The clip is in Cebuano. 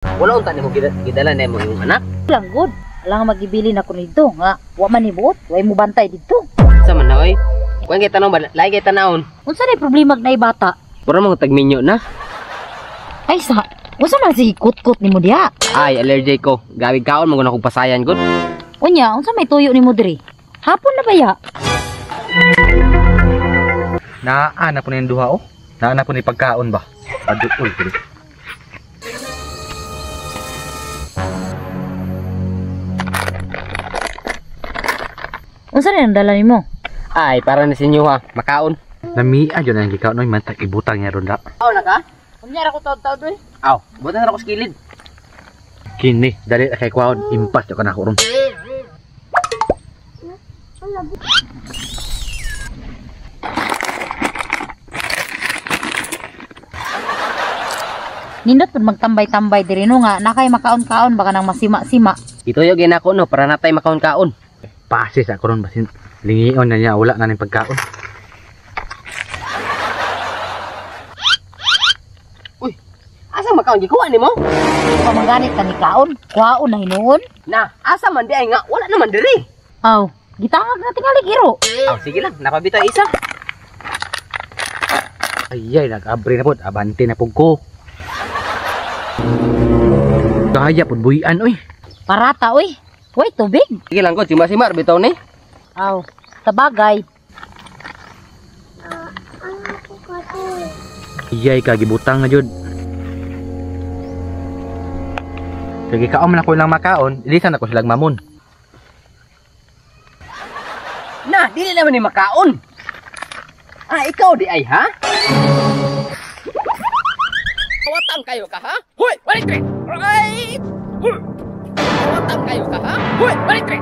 Wala unta nimo gidala nimo yung anak. Lang gud. Alang magibili na ko nito nga wa man ni buot, way mo bantay didto. Sa man na oy. Kuan kay tanong ba, lahi kay tanawon. Unsa nay problema nay bata? Pura mga tagminyo na. Ay sa, unsa man si kutkot nimo diha? Ay, allergy ko. Gabi kaon man gud akong pasayan gud. Unya, unsa may tuyo nimo diri? Hapon na baya? Naa na po na yung duha oh. Naa na po ni pagkaon ba? Adul diri. Unsa na dala nimo? Ay, para na sinyo ha, makaon. Namia jud ang gikaon oy, man tag ibutang niya ron da. Aw na ka? Unya ra ko taud-taud oy. Aw, butan ra ko sa kilid. Kini, dali kay kwaon, impas jud ka nako ron. Nindot pud magtambay-tambay diri no nga nakay makaon-kaon baka nang masima-sima. Ituyo gyud nako no para natay makaon-kaon. Pase sa ako ron basin lingion na niya wala na ning pagkaon. Uy, asa makaon gikuha nimo? Pamaganit ka ni kaon, kuhaon na hinuon. Na, asa man di ay nga wala naman diri. Aw, gitangag na tingali giro. Aw, sige lang, napabitaw isa. Ay ay, nag-abre na pod, abante na pud ko. Kaya pud buhian oy. Parata oy. Way tubig. Sige lang ko, sima-sima bitaw ni. Aw, sabagay. Iyay ka gibutang na jud. Sige kaon man ako lang makaon, ilisan ako silang mamon. Na, dili naman ni makaon. Ah, ikaw di ay ha? Kawatan kayo ka ha? Hoy, balik tre. Ay! Hoy! Kawatan kayo ka ha? Hoy, balik tre.